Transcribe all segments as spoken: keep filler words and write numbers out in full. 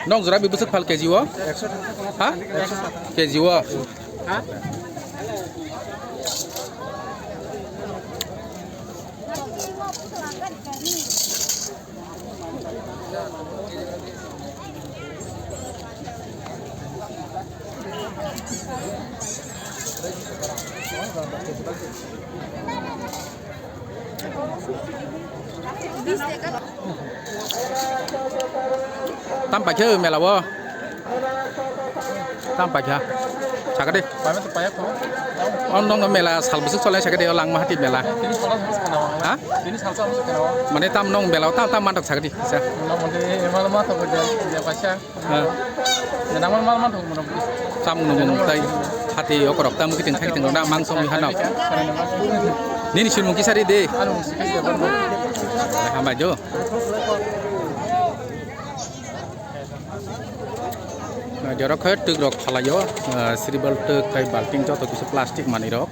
Nong jora bi bwswk phal K G o? Ha? K G o. Tam paikhe mela o. Tam paikha. Sakadi. Paimento paya ko. On nong mela sal bwswk chole sakadi o Langmahati mela. Tini sal sal kana. Ha? Tini sal sal kana. Mane tam nong mela o tam tam mantok sakadi. Sa. Nong mode emal ma to ko dia paisa. Ha. Nang mal mal man thok mo. Tam nung nung tai hati okorok tam kiting thai kiting na mang song hana. Nini simung kisari de. Hambai jo. Jorok khe twk rok phalaio, silver twk tai balting joto kisa plastic manwi rok.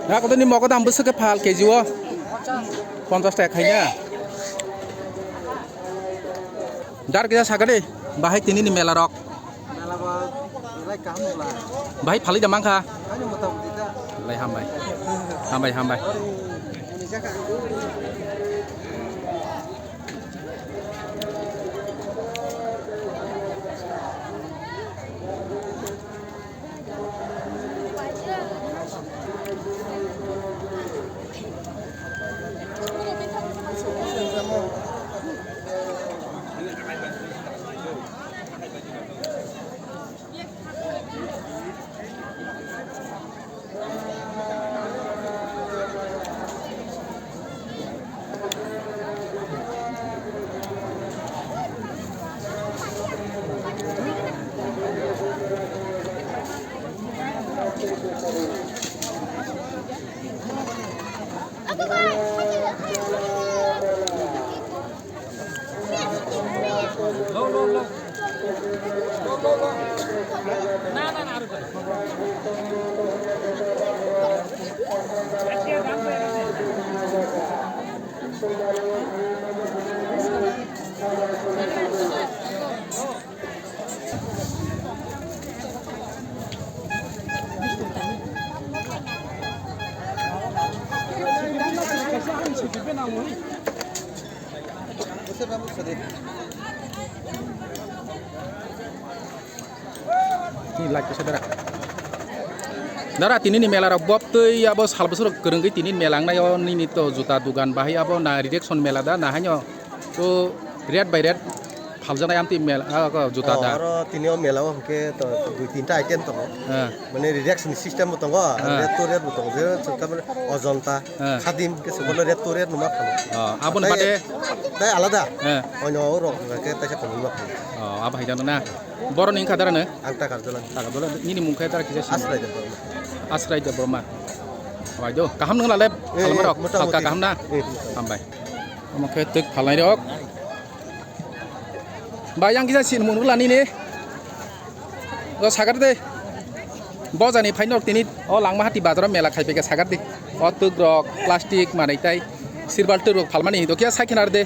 Ako tini mogo dam bwswk khe phal K G o ponchash taka khaina. Dar kisa sakadi bahai tini ni mela rok. Mela ba, belai kaham wngla. Bahai phalwi da mankha. Ani mota muti da. Belai hambai. Hambai, hambai. Dara, tini ni mela rok bob twi abo sal bwswk rok kwrwngwi tini mela wngnai o nini to juta dugan bahai abo na rejection mela da na haino to red by red phaljaknai amtwi mela, ah, juta da. Oro tini o mela o hwnkhe to dui tinta item tongo. Mane rejection system bo tongo, red to red bo tongo, je tamani Ajanta, Khadim, khe se bono red to red no ma phano. Aboni bade tai alada. Oino o rok hwnkhe taisa komui ma phano. Abo hai jano na. Boroni wngkha dara no? Ang Takar Dolan. Takar Dolan. Nini mung khe dara kisa sini. Asrai Debbarma. Asrai Debbarma. Bai do. Kaham nung lale. Phalma rok. Motamoti. Phalka kaham na? Hambai. Omo khe twk phalnai rok. Bai, yang kisa sin mun rwla nini. O sagar de. Bojani phaino tini o Langmahati bazaro mela khai peke sagar de. O twk rok, plastic manai tai. Sirbal twk rok phalmani hido kya sai khinar de.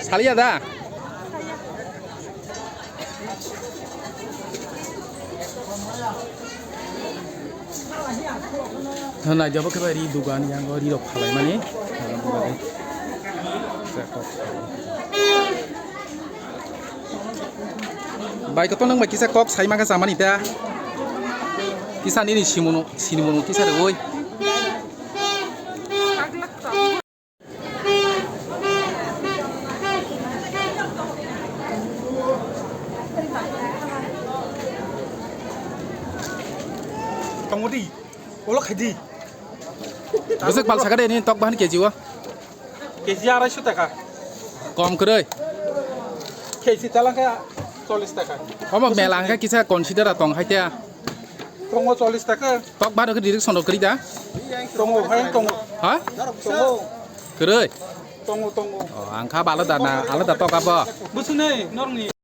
Saliya da. Naijabo khe bai ri dugan yango ri rok phalai mani. Bai koto nang bai kisa kok sai mangkha chamani ta. Kisa nini simunu sinimunu kisa rwoi. Tongodi, ulo khaidi. Bwswk pal sakade ni tok bahan K G o? K G arai sho taka. Kom kwrwi. Kesi talangka chollish taka. Omo mela hwnkhe kisa consider tong hai ta. Tongo chollish taka. Tok baro khe direct sondo kwrwi da. Tongo, hai tongo. Ha? Tongo. Kwrwi. Tongo, tongo. Oh, ang kha balo da na, alo da tok abo. Businai norni.